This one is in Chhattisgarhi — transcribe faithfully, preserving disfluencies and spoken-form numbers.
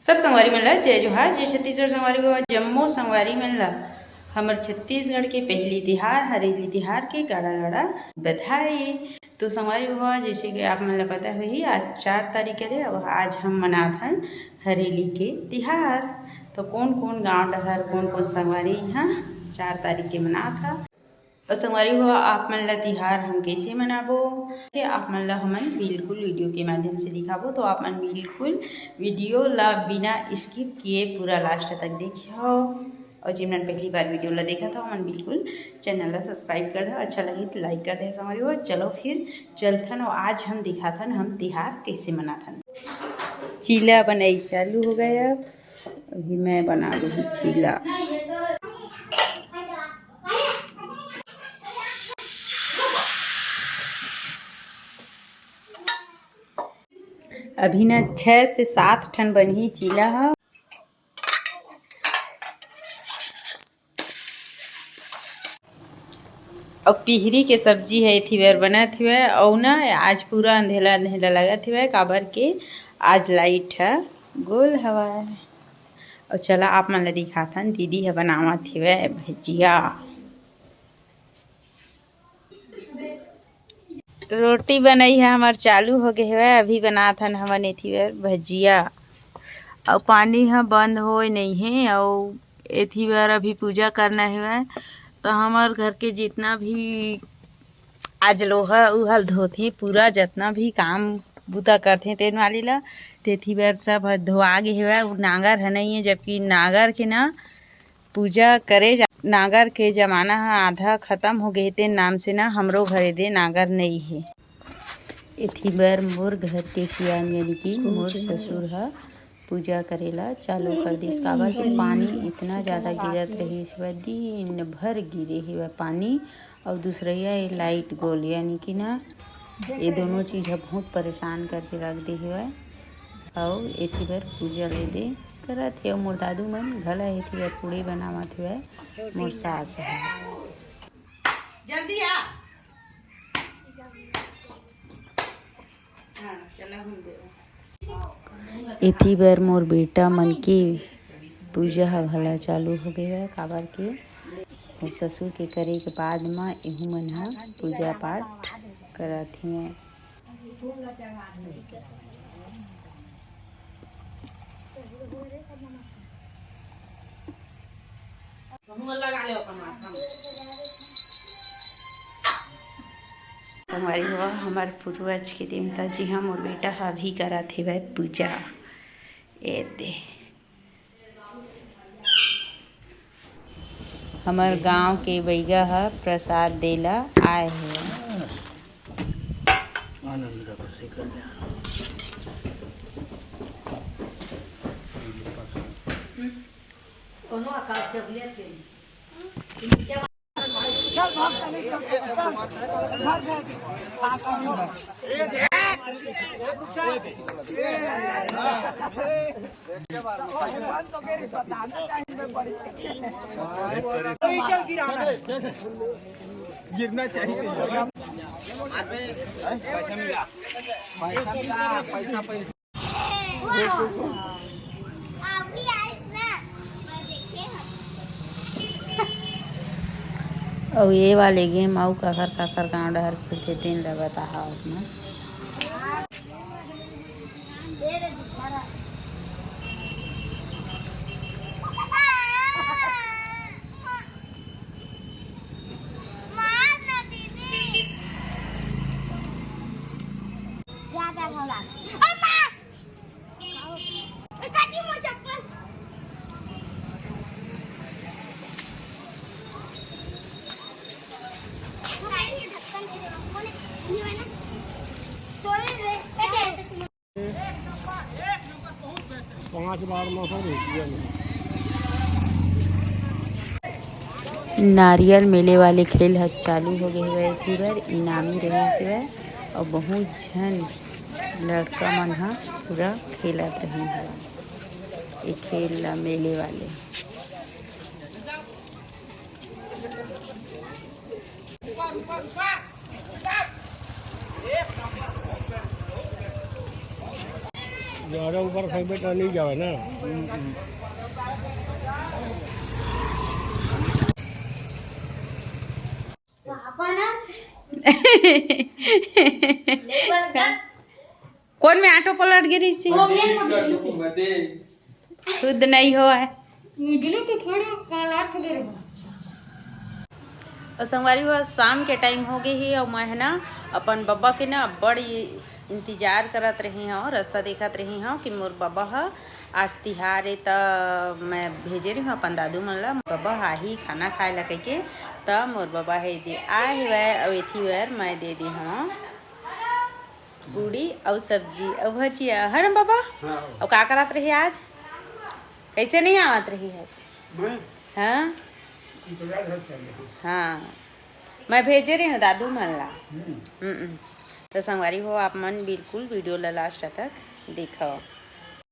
सब संगवारी मन ला जय जोहार, जय छत्तीसगढ़। संगवारी हो, जम्मो संगवारी मन ला हमर छत्तीसगढ़ के पहली तिहार, हरेली तिहार के गाड़ा गाड़ा बधाई। तो संगवारी हो, जैसे कि आप मन ला पता होही, आज चार तारीख हरे, अब आज हम मनात हन हरेली के तिहार। तो कौन कौन गांव डहर, कौन कौन संगवारी यहाँ चार तारीख के मनात हा, अउ संगवारी हो, आप मन ला तिहार हम कइसे मनाबो, ये आप मन ला हमन बिल्कुल वीडियो के माध्यम से दिखाबो। तो आप मन बिल्कुल वीडियो ला बिना स्किप किए पूरा लास्ट तक देखियो। अउ जिन मन पहली बार वीडियो ला देखत हो, हमन बिल्कुल चैनल ला सब्सक्राइब कर दो, अच्छा लगे तो लाइक कर दे संगवारी हो। चलो फिर चलथन, अउ आज हम दिखाथन हम तिहार कइसे मनाथन। चीला बनई चालू हो गए। अब अभी मैं बना दूँ चीला। अभी ना छः से सात ठन बनही चीला ह। अउ पिहरी के सब्जी ह एथी बर बनत हवय। अउ ना आज पूरा अंधेला अंधेला लगत हवय, काबर के आज लाइट ह गोल हवय। अउ चला आप मन ल दिखाथन, दीदी ह बनावत हवय भजिया। रोटी बनई ह हमर चालू हो गे हवय। अभी बनात हन हमन एथी बर भजिया, अउ पानी ह बंद होए नइ हे, अउ एथी बर अभी पूजा करना हवय। त हमर घर के जितना भी आज लोहा उहा ल धोथे, पूरा जतना भी काम बुता करथे तेन वाली ला, तेथी बर सब ह धोआ गे हवय। उ नांगर ह नइ हे, जबकि नांगर के ना पूजा करे जा-, नांगर के जमाना ह आधा खतम हो गे हे, तेन नाम से ना हमरो घरे दे नांगर नइ हे। एथी बर मोर घर के सियान यानी कि मोर ससुर ह पूजा करे ला चालू कर दिस, काबर कि पानी इतना ज़्यादा गिरत रहिस हवय, दिन भर गिरे हवय पानी। अउ दूसरइया ये लाइट गोल यानी कि ना ये दोनों चीज़ ह बहुत परेशान करके रख दे हवय। अउ एथी बर पूजा ले दे करत हे। अउ मोर दादू मन घला एथी बर पूड़ी बनावत हवय मोर सास ह। जल्दी आ। हाँ, चला हम दे। एथी बर मोर बेटा मन के पूजा ह घला चालू हो गे हवय, काबर के मोर ससुर के करे के बाद म एहू मन ह पूजा पाठ करत हेवय। संगवारी हो, हमर पूर्वज के देवता जी ह मोर बेटा ह अभी करत हेवय पूजा। ए दे। हमर गांव के बइगा ह प्रसाद देला आए हे। आनंद रख से कल्याण। गिरना चाहिए। पैसा मिला, पैसा मिला, पैसा, पैसा। अउ ये वाले गेम अउ काखर काखर गांव डहर खेलथे, तेन ल बताहा आप मन। पाँच बार मौसम नारियल मेले वाले खेल ह चालू हो गे हवय, एती बर इनामी रहिस हवय अउ बहुत झन लड़का मन ह पूरा खेलत रहिन हवय ए खेल ल मेले वाले। ज्यादा ऊपर फेंकबे तो नहीं जावे ना। कौन में आटो पलट गिरी सी? खुद नहीं हो है। और संगवारी हो, शाम के टाइम हो गए ही और मैं है ना अपन बब्बा के ना बड़ी इंतजार करत रही हूँ, रास्ता देखत रही हूँ कि मोर बब्बा ह आज तिहार है, त मैं भेजे रही हूँ अपन दादू मन ला, बब्बा आही खाना खाए ला कहिके। त मोर बब्बा है दे आए हुए, अब एथी बर मैं दे दी हूँ पूड़ी और सब्जी और भजिया, है ना बब्बा? हाँ। और का करत रही आज? कैसे नहीं आवत रही आज? मैं हाँ। हाँ, मैं भेजे रही हूँ दादू मन ला। हम्म। तो संगवारी हो, आप मन बिल्कुल वीडियो ला लास्ट तक देखो।